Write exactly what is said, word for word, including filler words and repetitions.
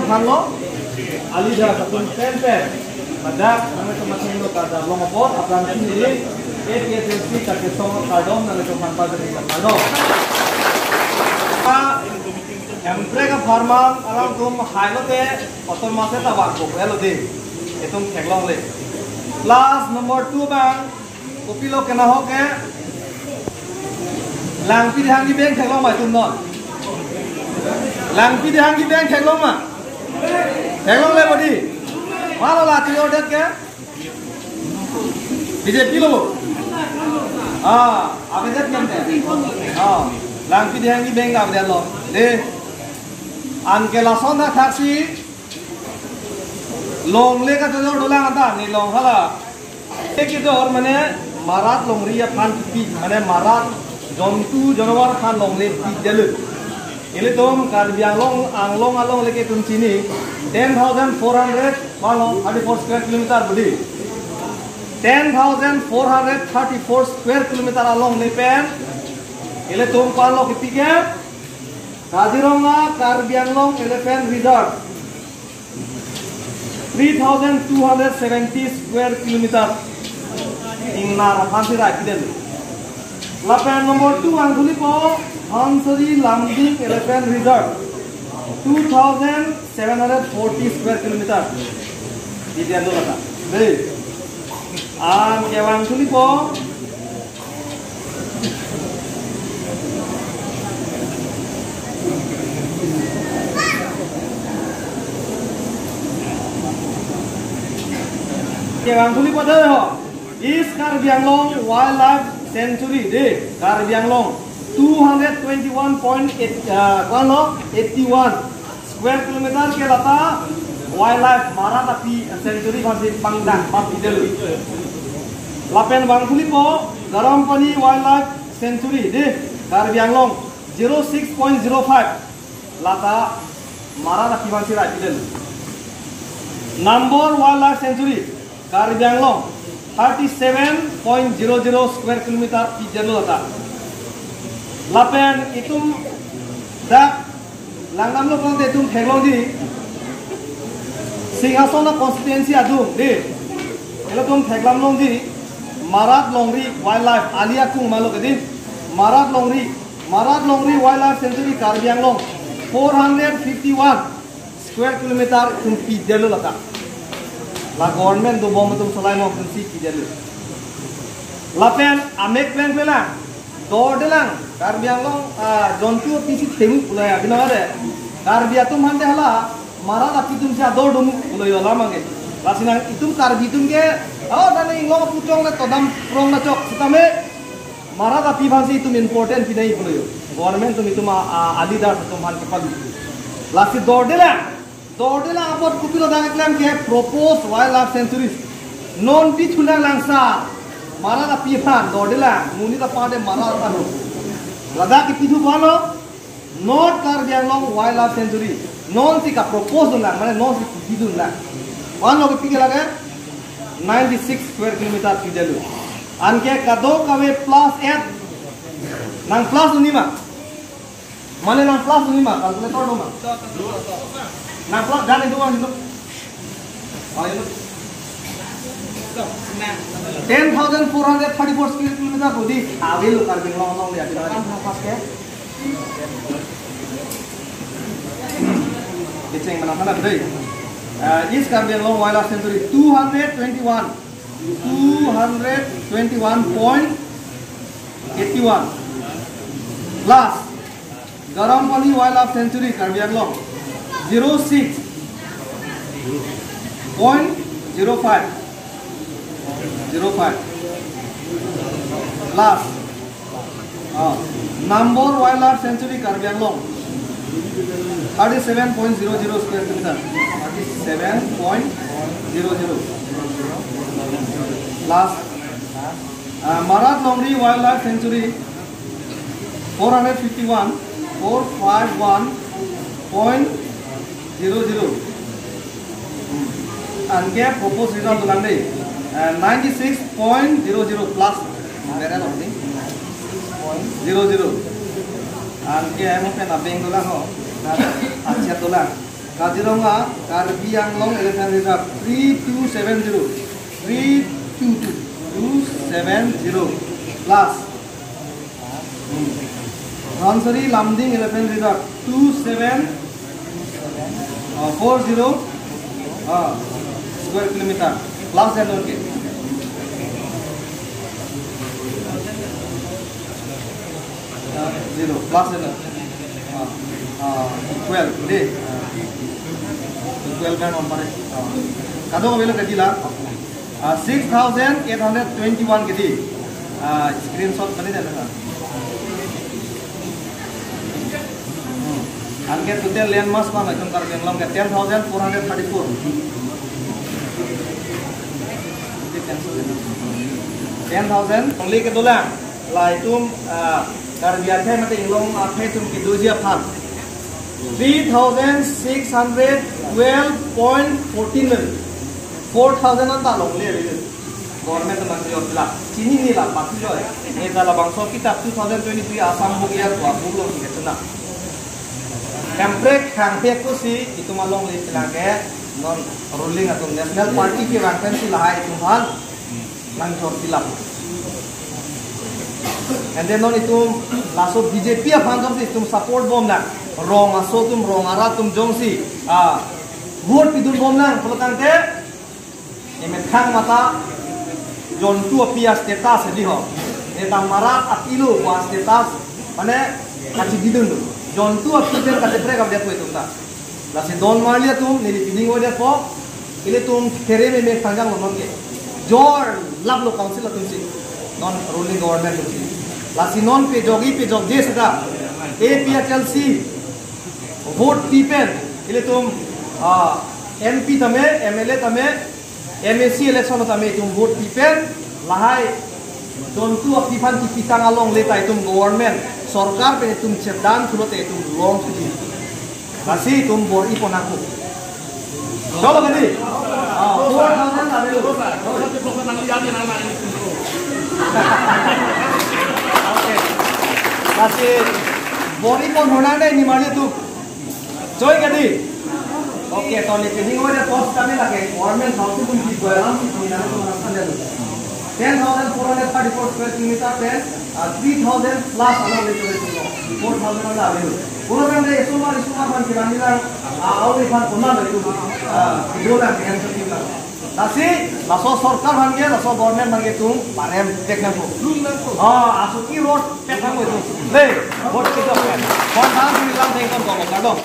Manlo, alida kapun pen pen. Pada, nang itu masih lo kada long apot, apran sini, A P H L C kake song kardom, nang itu manpa dari kardom. Emprek a farmer, alam tum hai lo te, otom mase ta wak bok, elo de. Itum theklongle. Last number two bang, kopilo kena ho ke, Langpi Dehangi Bank theklong ma itum non. Langpi Dehangi Bank theklong ma. Theklongle bodi. Malo la tu order ke? B J P lo. Ah, avedet kan te. Ah, Langpi Dehangi Bank avedet lo. De. Anke lason thaksi longle kachojor dolang anta, ne long hala. Ekidor mane marat longri aphan kipi, mane marat jontu janwar aphan longle pidetlo. Ilitum Karbi Anglong, Anglong along leke itum chini, ten thousand four hundred, malo, thirty-four square kilometer bodi. Ten thousand four hundred thirty-four square kilometer along ne pen, ilitum palo kipi ke, Kaziranga Karbi Anglong Elephant Reserve. Three thousand two hundred seventy square kilometer. Ingnar aphan si rai pidetlo. Lapen number two angthulipo, Dhansiri Lumding Elephant Reserve. Two thousand seven hundred forty square kilometer. Pidetlo lata. Dei. Anke angthulipo, Kevang tuli pada ho. East Karbi Anglong Wildlife Sanctuary de Karbi Anglong two hundred twenty-one point eight, uh, kono eighty-one square kilometer ke lata wildlife marat api sanctuary aphansi pangdang pap idel. Lapen vang tuli po Garampani Wildlife Sanctuary de Karbi Anglong zero six point zero five lata marat api aphansi rai pidetlo. Nambor Wildlife Sanctuary Karbi Anglong thirty-seven point zero zero square kilometer pidetlo lata. Lapen itum dak langdamlo pon te itum theklongji Singhason constituency adung de. Ilo itum theklam longji Marat Longri Wildlife ali akung malo kedin Marat Longri Marat Longri Wildlife Sanctuary Karbi Anglong four hundred fifty-one square kilometer itum pidetlo lata. La government dobom atum solai mo atumsi pidetlo. Lapen amek pleng pleng lang, dordelang, Karbi Anglong, ah, jontu apisi themu pulai abina de. Karbi atum aphan de hala marat api atumsi ador domu pulai yo lamang ke. Lasi nang itum Karbi atum ke, oh, dan inglong puchong le todam prong na chok sitame marat api aphansi itum important pinai pulai yo. Government atum itum a, a, a leader atum aphan kepalu. Lasi dordelang, dordelang apot kopilo dak keklem ke proposed wildlife sanctuaries. Non pithu nang langsa marat api aphan dordelang, monit aphan de marat aphan. Ladak kipithu aphan lo, North Karbi Anglong Wildlife Sanctuary. Nonsi kapropose dunlang, mane nonsi kipidunlang. Aphan lo kipi ke lage ninety-six square kilometer pidetlo. Anke kadokave plus et. Nang plus dunji ma? Mane nang plus dunji ma? Calculator do ma? Nang plus dan itu ma itu. Oh, itu. Ten thousand four hundred thirty-four square kilometer bodi. Avel Karbi Anglong along dia kita. Pas ke? Kecheng mana sana deh? Uh, East Karbi Anglong Wildlife Sanctuary two hundred twenty-one, two hundred twenty-one point eighty-one plus Garampani Wildlife Sanctuary Karbi Anglong zero six point zero five, zero five plus, ah, Nambor Wildlife Sanctuary Karbi Anglong thirty-seven point zero zero square kilometer, thirty-seven point zero zero plus, ah, Marat Longri Wildlife Sanctuary four hundred fifty-one, four five one point zero zero. Anke proposed result lang dei, eh, ninety-six point zero zero plus. Bere lo ni. Zero zero. Anke amo pen abeng dolang ho. Achet dolang. Kaziranga, Karbi Anglong Elephant Reserve, three two seven zero, three two two, two seven zero plus. Hmm. Dhansiri Lumding Elephant Reserve, two seven, uh, four zero, uh, square kilometer, plus and okay. Uh, zero, plus and, uh, uh, twelve, dei? Uh, twelve kan on pare. Uh, kadokave lo kedi la. Uh, six thousand eight hundred twenty-one kedi. Uh, screenshot kali dei na. Hmm. Anke total land mass abang itum Karbi Anglong ke ten thousand four hundred thirty-four. Ten thousand only kedolang. La itum, ah, Karbi akhei mate Inglong akhei atum kedoji aphan three thousand six hundred twelve point fourteen million. Four thousand anta longle. Government atum nangkejor pila. Chinine la patu joi. Ne ta labangso kitap two thousand twenty-three Assam book year ko book along si kechena. Hemprek hangpek ko si itum alongle pila ke non ruling atum National Party kevang pen si lahai itum aphan nangjor pila. And then non itum laso B J P aphan jongsi itum support bomnang, rong aso atum, rong arat atum jongsi, ah, vote pidun bomnang pulo tangte, emethang mata jontu api a-status hedi ho. Eta marat apilo ko a-status, mane kachididun do. Jontu api pen kacheprek avedet po itum ta. Lasi don marli atum neli pining avedet po. Ilitum kere meme thangjang lo non ke. Jor laplo council atum si, non ruling government atum si. Lasi non pejokji pejokje seta A P H L C vote pi pen ilitum, ah, M P tame, M L A tame, M A C election tame itum vote pi pen lahai jontu api aphan kipitang alongle ta itum government sorkar pen itum chedan pulote itum longji. Lasi itum bor-i pon ako. Cholo kedi. Ah, four thousand avelo. Okay. Lasi bor-i pon honang dei nimarli atum. Choi kedi. Okay, to neli pining avedet post kami lake government house atum ki goyang si kami nang atum nang sandal. Ten thousand four hundred thirty-four square kilometer pen, ah, three thousand plus along le chole chole. Four thousand along le. Pura kan dei esomar esomar aphan kiran nilang, ah, auri aphan puna le tu. Ah, idolang kan sekitar. Lasi, laso sorkar aphan ke, laso government aphan ke itum parem tek nangpo. Ah, aso ki road pet nangpo itum. Dei, vote kita pen. Kon thang si lang theng kon kong kardom.